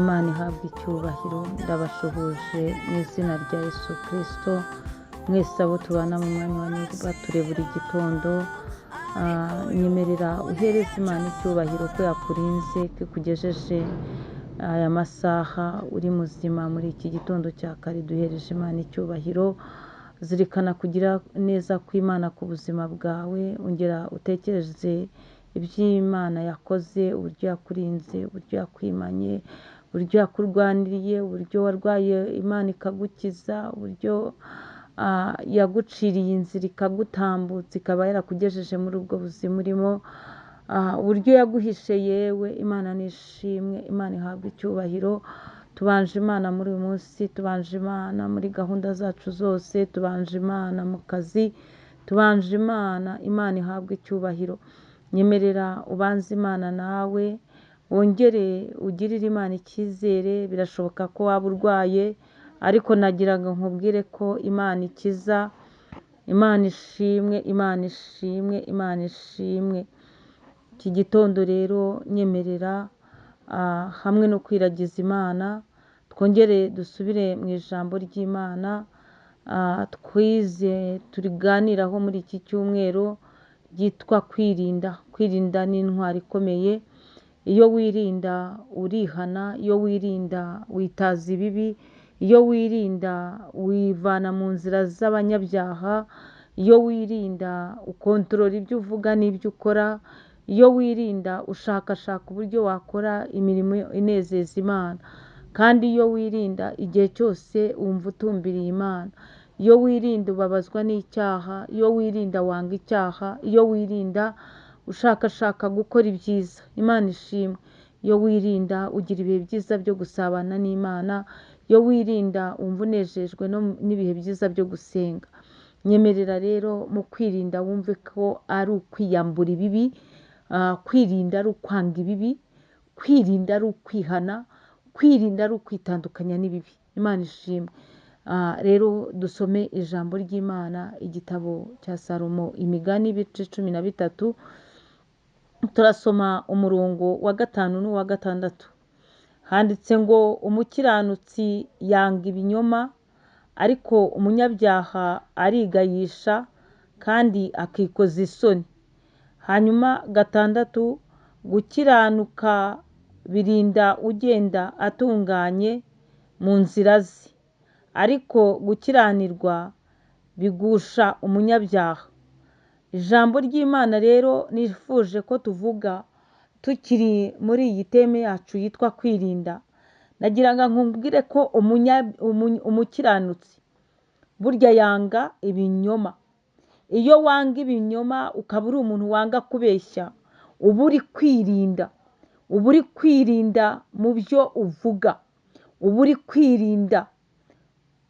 Imana ihabwe icyubahiro. Ndabashuhuje mu izina rya Yesu Kirisito mwese abo tubana mu mwanya wa Nibature buri gitondo. Nyemerera uhereze Imana icyubahiro ko yakurinze, ko ikugejeje aya masaha uri muzima muri iki gitondo cya kare. Duhereje Imana icyubahiro. Zirikana kugira neza kw'Imana ku buzima bwawe, ongera utekereze iby'Imana yakoze, uburyo yakurinze, uburyo yakwimanye, uburyo yakurwaniriye, uburyo warwaye Imana ikagukiza, uburyo yaguciriye inzira ikagutambutsa, ikaba yarakugejeje muri ubwo buzima urimo, uburyo yaguhishe. Yewe, Imana nishimwe, Imana ihabwe icyubahiro. Tubanje Imana muri uyu munsi, tubanje Imana muri gahunda zacu zose, tubanje Imana mu kazi, tubanje Imana. Imana ihabwe icyubahiro. Nyemerera ubanze Imana nawe, wongere ugirire Imana icyizere. Birashoboka ko waba urwaye, ariko nagira ngo nkubwire ko Imana ikiza. Imana ishimwe, Imana ishimwe, Imana ishimwe. Iki gitondo rero nyemerera hamwe no kwiragiza Imana, twongere dusubire mu ijambo ry'Imana twize, turiganiraho muri iki cyumweru, ryitwa kwirinda. Kwirinda ni intwaro ikomeye. Iyo wirinda urihana, iyo wirinda witaza ibibi, iyo wirinda wivana mu nzira z'abanyabyaha, iyo wirinda ukontorora ibyo uvuga n'ibyo ukora, iyo wirinda ushakashaka uburyo wakora imirimo inezeza Imana, kandi iyo wirinda igihe cyose wumva utumbiriye Imana. Iyo wirinda ubabazwa n'icyaha, iyo wirinda wanga icyaha, iyo wirinda ushakashaka gukora ibyiza. Imana ishimwe. Iyo wirinda ugira ibihe byiza byo gusabana n'Imana, iyo wirinda wumva unejejwe n'ibihe byiza byo gusenga. Nyemerera rero mu kwirinda wumve ko ari ukwiyambura ibibi, kwirinda ari ukwanga ibibi, kwirinda ari ukwihana, kwirinda ari ukwitandukanya n'ibibi. Imana ishimwe. Rero dusome ijambo ry'Imana, igitabo cya Salomo, Imigani, ibice 13, turasoma umurongo wa 5 n'uwa 6. Handitse ngo: "Umukiranutsi yanga ibinyoma, ariko umunyabyaha arigayisha kandi akikoza isoni." Hanyuma 6: "Gukiranuka birinda ugenda atunganye mu nzira ze, ariko gukiranirwa bigusha umunyabyaha." Ijambo ry'Imana rero nifuje ko tuvuga tukiri muri iyi thème yacu yitwa kwirinda, nagira ngo nkubwire ko umukiranutsi burya yanga ibinyoma. Iyo wanga ibinyoma, ukaba uri umuntu wanga kubeshya, uba uri kwirinda, uba uri kwirinda mu byo uvuga, uba uri kwirinda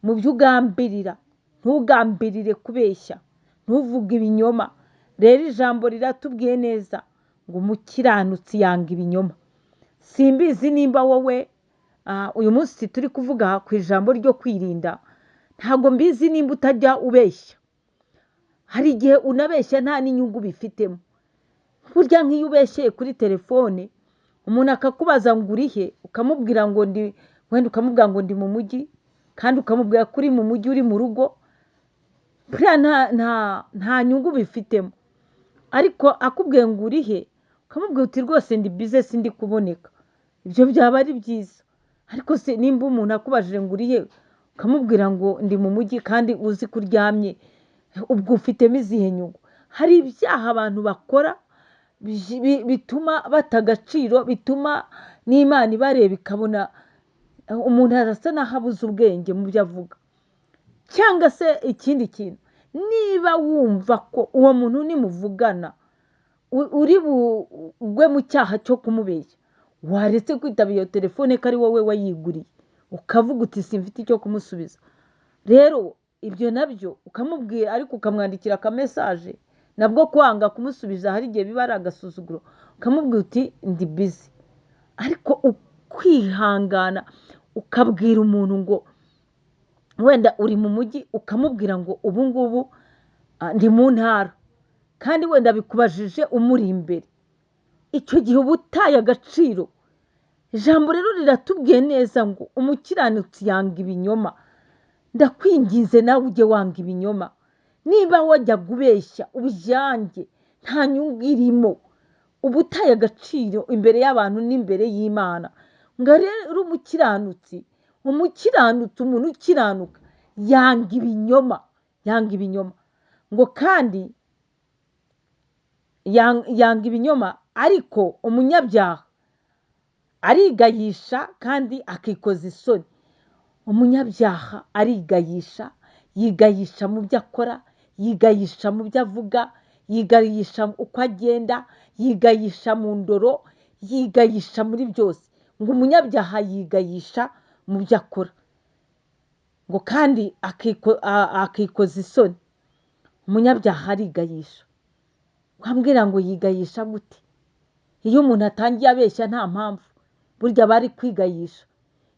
mu byo ugambirira. Ntugambirire kubeshya, ntuvuge ibinyoma. Rero ijambo riratubwiye neza ngo umukiranutsi yanga ibinyoma. Simbizi nimba wowe uyu munsi turi kuvuga ku ijambo ryo kwirinda, ntabwo mbizi nimba utajya ubeshya. Hari igihe unabeshya nta n'inyungu bifitemo. Burya nk'iyo ubeshyeye kuri telefone, umuntu akakubaza ngo urihe, ukamubwira ngo ndi wenda, ukamubwira ngo ndi mu mujyi, kandi ukamubwira ko uri mu mujyi uri mu rugo, buriya nta nyungu bifitemo. Ariko akubwiye ngo urihe, ukamubwira uti: "Rwose ndi busy, sindi kuboneka," ibyo byaba ari byiza. Ariko se nimba umuntu akubajije ngo urihe, ukamubwira ngo ndi mu mujyi kandi uzi ko uryamye, ubwo ufitemo izihe nyungu? Hari ibyaha abantu bakora bituma bata agaciro, bituma n'Imana ibareba ikabona umuntu arasa n'aho abuze ubwenge mu byo avuga. Cyangwa se ikindi kintu, niba wumva ko uwo muntu nimuvugana uri bugwe mu cyaha cyo kumubeshya, waretse kwitaba iyo telefone ko ari wowe wayiguriye, ukavuga uti: "Simfite icyo kumusubiza." Rero ibyo nabyo ukamubwira, ariko ukamwandikira akamessage, nabwo kwanga kumusubiza hari igihe biba ari agasuzuguro, ukamubwira uti: "Ndi busy." Ariko ukwihangana ukabwira umuntu ngo wenda uri mu mujyi, ukamubwira ngo ubu ngubu ndi mu ntara, kandi wenda bikubajije umuri imbere, icyo gihe uba utaye agaciro. Ijambo rero riratubwiye neza ngo umukiranutsi yanga ibinyoma. Ndakwinginze nawe ujye wanga ibinyoma. Niba wajyaga ubeshya ubyange, nta nyungu irimo, uba utaye agaciro imbere y'abantu n'imbere y'Imana. Ngo rero umukiranutsi, umukiranutsi, umuntu ukiranuka yanga ibinyoma, yanga ibinyoma. Ngo kandi yanga ibinyoma, ariko umunyabyaha arigayisha kandi akikoza isoni. Umunyabyaha arigayisha, yigayisha mu byo akora, yigayisha mu byo avuga, yigayisha uko agenda, yigayisha mu ndoro, yigayisha muri byose. Ngo umunyabyaha yigayisha mu byo akora, ngo kandi akikoza isoni. Umunyabyaha arigayisha. Wambwira ngo yigayisha gute? Iyo umuntu atangiye abeshya nta mpamvu, burya aba ari kwigayisha.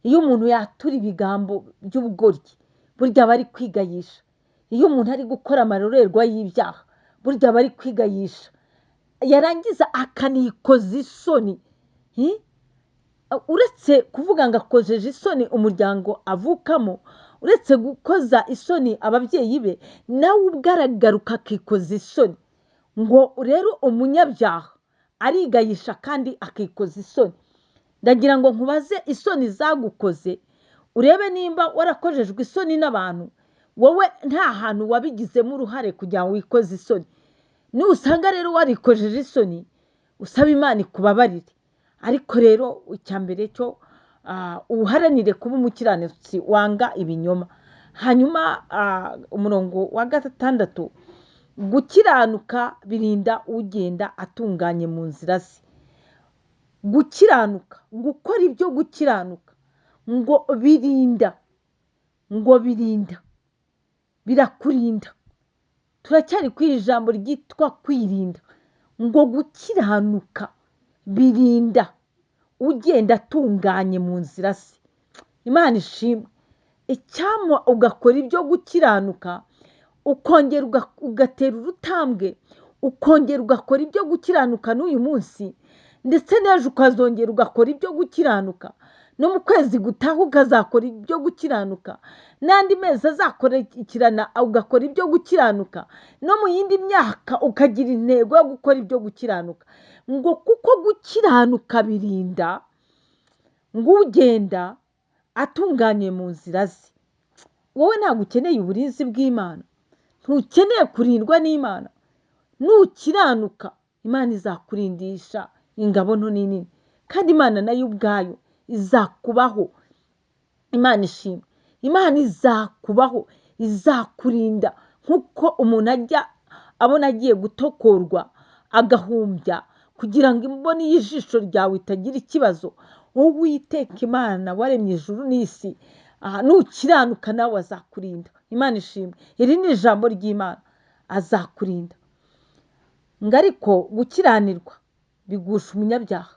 Iyo umuntu yatura ibigambo by'ubugoryi, burya aba ari kwigayisha. Iyo umuntu ari gukora amarorerwa y'ibyaha, burya aba ari kwigayisha. Yarangiza akanikoza isoni. Uretse kuvuga ngo akojeje isoni umuryango avukamo, uretse gukoza isoni ababyeyi be, nawe ubwe aragaruka akikoza isoni. Ngo rero umunyabyaha arigayisha kandi akikoza isoni. Ndagira ngo nkubaze isoni zagukoze, urebe nimba warakojejwe isoni n'abantu, wowe nta hantu wabigizemo uruhare kugira ngo wikoze isoni. Nusanga rero warikojeje isoni, usaba Imana ikubabarire. Ariko rero icya mbere cyo uharanire kuba umukiranutsi wanga ibinyoma. Hanyuma umurongo wa 6, gukiranuka birinda ugenda atunganye mu nzira ze. Gukiranuka, gukora ibyo gukiranuka, ngo birinda, ngo birinda, birakurinda. Turacyari kuri iri jambo ryitwa kwirinda. Ngo gukiranuka birinda ugenda atunganye mu nzira ze. Imana ishimwe. Icyampa ugakora ibyo gukiranuka, ukongera ugatera urutambwe, ukongera ugakora ibyo gukiranuka n'uyu munsi, ndetse n'ejo ukazongera ugakora ibyo gukiranuka, no mu kwezi gutaha ukazakora ibyo gukiranuka, n'andi mezi azakurikirana ugakora ibyo gukiranuka, no mu yindi myaka ukagira intego yo gukora ibyo gukiranuka. Ngo kuko gukiranuka birinda ngo ugenda atunganye mu nzira ze. Wowe ntabwo ukeneye uburinzi bw'Imana, ntukeneye kurindwa n'Imana. Nukiranuka Imana izakurindisha ingabo nto n'inini, kandi Imana nayo ubwayo izakubaho. Imana ishimwe. Imana izakubaho, izakurinda nk'uko umuntu ajya abona agiye gutokorwa agahumbya kugira ngo imboni y'ijisho ryawe itagira ikibazo. Uwiteka Imana waremye ijuru n'isi, nukiranuka nawe azakurinda. Imana ishimwe. Iri ni ijambo ry'Imana, azakurinda. Ngo ariko gukiranirwa bigusha umunyabyaha.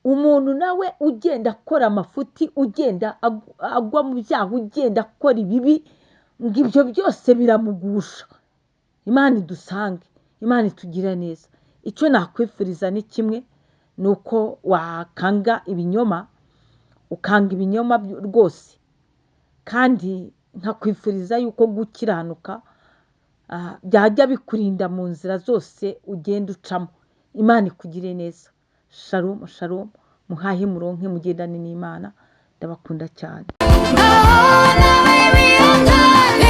Umuntu nawe ugenda akora amafuti, ugenda agwa mu byaha, ugenda akora ibibi, ngo ibyo byose biramugusha. Imana idusange, Imana itugire neza. Icyo nakwifuriza ni kimwe, ni uko wakanga ibinyoma, ukanga ibinyoma rwose. Kandi nkakwifuriza yuko gukiranuka byajya bikurinda mu nzira zose ugenda ucamo. Imana ikugire neza. Shalom, shalom. Muhahe muronke, mugendane n'Imana. Ndabakunda cyane. Ngabona wibihangane.